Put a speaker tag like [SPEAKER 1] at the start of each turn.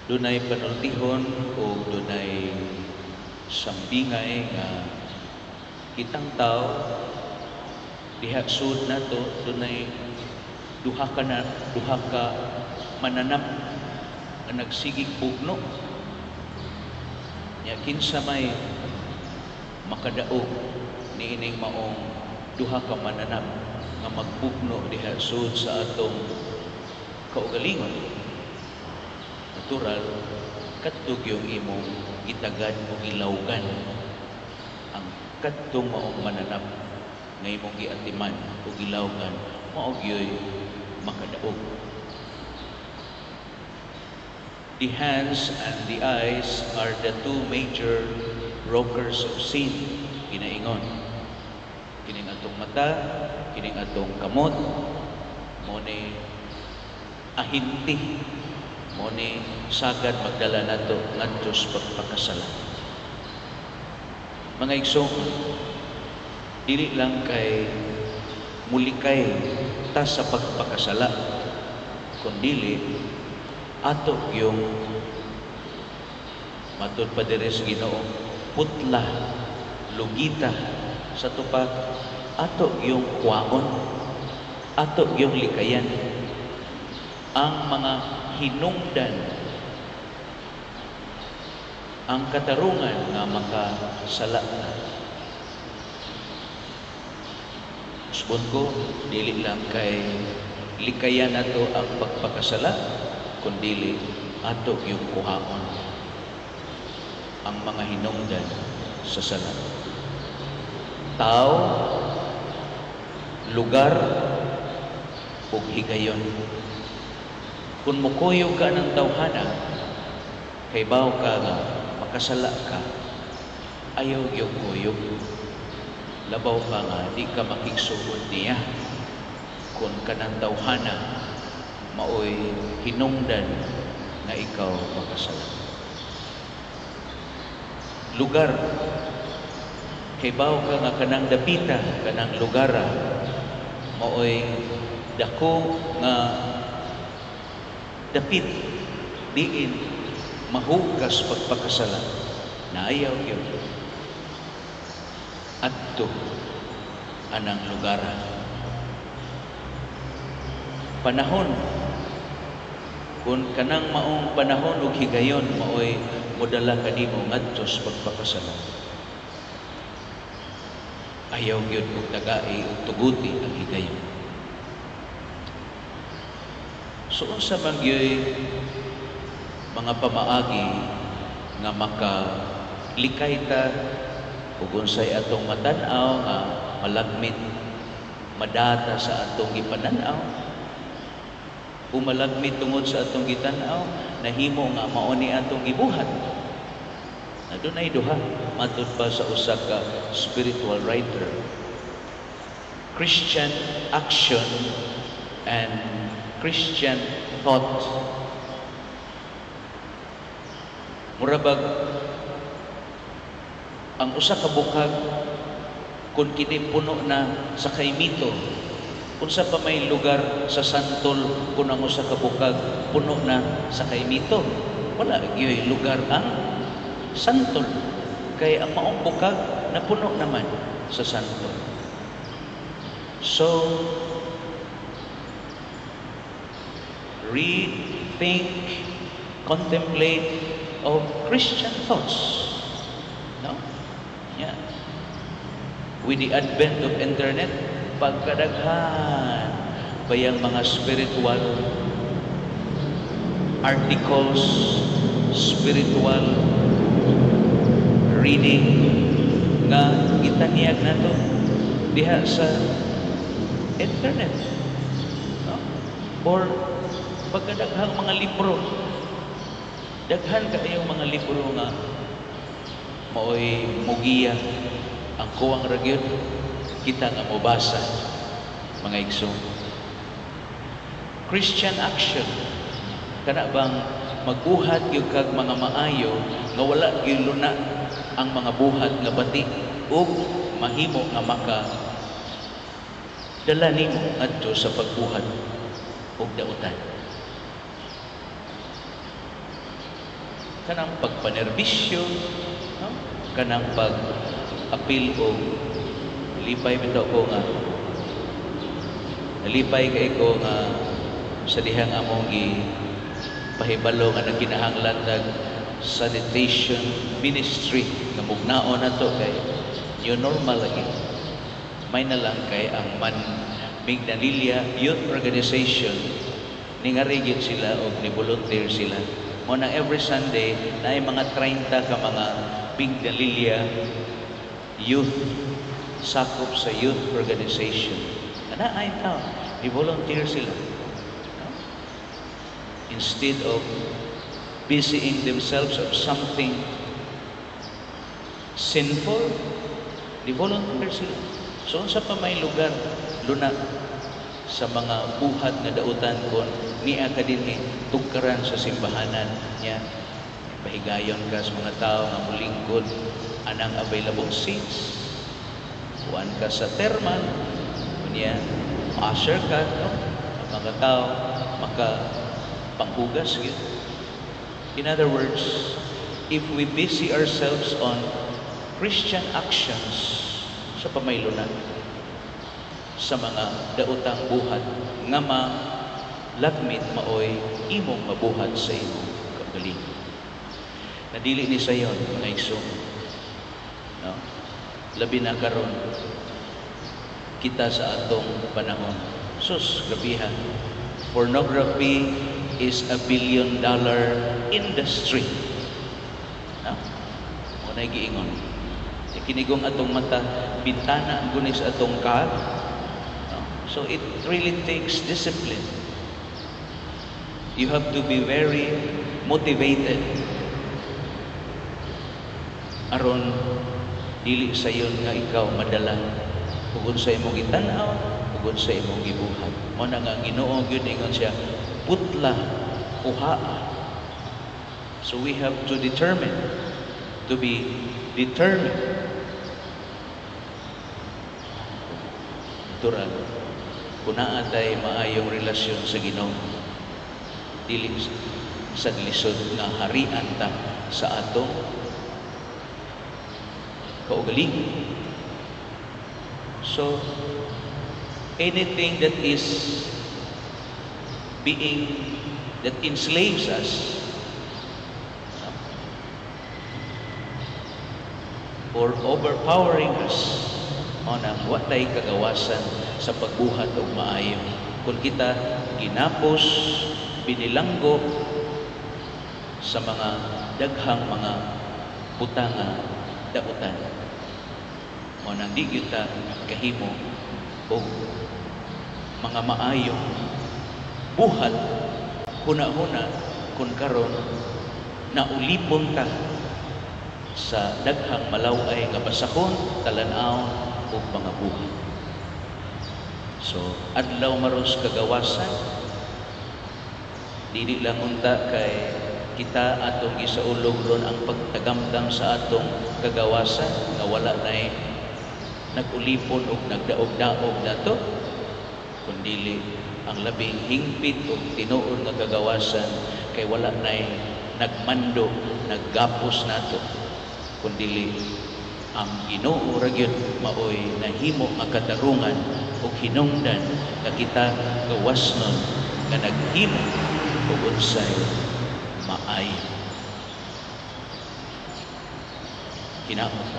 [SPEAKER 1] Dunay panultihon o dunay sambingay nga kitang tao diha sud nato dunay duha ka mananap nga nagsigig bugno. Nya kinsa may makadaog niining maong duha ka mananap nga magbugno diha sud sa atong kaugalingon? Natural, kadto yung imong gitagad o gilawgan. Ang kadtong maong mananap nga imong giatiman o gilawgan, mao gyoy makadaog. The hands and the eyes are the two major brokers of sin, ginaingon. Kining atong mata, kining atong kamot, mo ni ahinti, mo ni sagad magdala nato ngadto sa pagpakasala. Mga igsoon, dili lang kay mulikay ta sa pagpakasala, kundili ato yung matud pa diri sa Ginoo, putla, lugita sa tupak, ato yung kwaon, ato yung likayan ang mga hinungdan, ang katarungan nga makasala ta. Usbon ko, dili lang kay likayan nato ang pagpakasala, kundili ato yung kuhaon ang mga hinungdan sa sala. Tao, lugar, ug higayon. Kung mukuyog ka ng tawhana, kay baw ka nga makasala ka, ayaw yung kuyog. Labaw pa nga di ka makigsugod niya kung kanang tawhana maoy hinungdan nga ikaw makasala. Lugar, kay baw ka nga kanang dapita, kanang lugara, maoy dako nga dapit diin mahugas pagpakasala, naayaw gyud adto anang lugara. Panahon, kung kanang maong panahon ug higayon maoy modala kanimo ngadto sa pagpakasala, ayaw gyud og tagai ug tuguti ang higayon. So unsa man gyud mga pamaagi nga makalikay ta ug unsay atong matan-aw nga malagmit madata sa atong gipanan-aw o malagmit tungod sa atong gitan-aw nahimo nga mao ni atong gibuhat? Na dunay duha matud pa sa usa ka spiritual writer: Christian action and Christian thought. Mura bag ang usa ka bukag, kung kini puno na sa kaymito, unsa pa may lugar sa santol kung ang usa ka bukag puno na sa kaymito? Wala gyoy lugar ang santol kay ang maong bukag napuno naman sa santol. So read, think, contemplate of Christian thoughts. No? Yeah. With the advent of internet, pagkadaghan bayang mga spiritual articles, spiritual reading nga gitanyag nato diha sa internet. No? Or pagkadaghang mga libro, daghan kaayong mga libro nga maoy mugiya. Ang kuwang ra gyud kita nga mobasa, mga igsoon. Christian action, kana bang magbuhat gyud kag mga maayo nga wala gyud luna ang mga buhat nga bati ug mahimo nga maka dala nimo ngadto sa pagbuhat og dautan. Kanang pagpanerbisyo, no? Kanang pag-apil og lipay bitaw ko nga nalipay kay ko nga sa dihang among gi pahibalo nga nagkinahanglan nag sanitation ministry nga mugnaon nato kay new normal lagi. May na lang kay ang man Migdalilia Youth Organization, ningari gyud sila og ni volunteer sila. Mo na every Sunday naay mga 30 ka mga Migdalilia youth, sakop sa youth organization. Ana ay tao, ni volunteer sila. No? Instead of busying themselves of something sinful, ni volunteer sila. So unsa pa may lugar luna sa mga buhat nga dautan kon nia ka dinhi tugkaran sa simbahanan niya, pahigayon ka sa mga tao nga mulingkod anang available seats, kuan ka sa thermal, unya usher ka, no? Ang mga tao maka panghugas gyud. In other words, if we busy ourselves on Christian actions, sa pamaylunan sa mga daotang buhat nga malagmit maoy imong mabuhat sa imong kaugalingon. Nadili ni sayon, mga igsoon. No? Labi na karon kita sa atong panahon. Sus, grabiha. Pornography is a billion dollar industry. No? Mo na giingon. Kinigong atong mata, bintana ang gunis atong kaat. No? So it really takes discipline. You have to be very motivated aron dili sayon nga ikaw madala ug sa imong gitan-aw ug sa imong gibuhat. Mo na nga ang Ginoo gyud ingon siya, "Putla, kuhaa." So we have to determine to be determined. Natural, kung naa tay maayong relasyon sa Ginoo, dili sa lisod nga harian ta sa atong kaugalingon. So, anything that is being, that enslaves us, no, or overpowering us, mao na wa tay kagawasan sa pagbuhat og maayo. Kung kita ginapos, binilanggo sa mga daghang mga butanga dautan, mao nang di gyud ta kahimo og mga maayong buhat, huna-huna, kung karon naulipon ta sa daghang malaway nga basakon, talan-awon ug mga buhat. So, adlaw maros kagawasan, dili lang unta kay kita atong gisaulog ron ang pagtagamgam sa atong kagawasan nga wala nay nag-ulipon og nagdaog-daog nato, kundili ang labing hingpit og tinuod nga kagawasan kay wala nay nagmando, naggapos nato, kundili ang Ginoo ra gyud maoy nahimo nga katarungan ug hinungdan nga kita gawasnon nga naghimo og unsay maayo. Hinaot.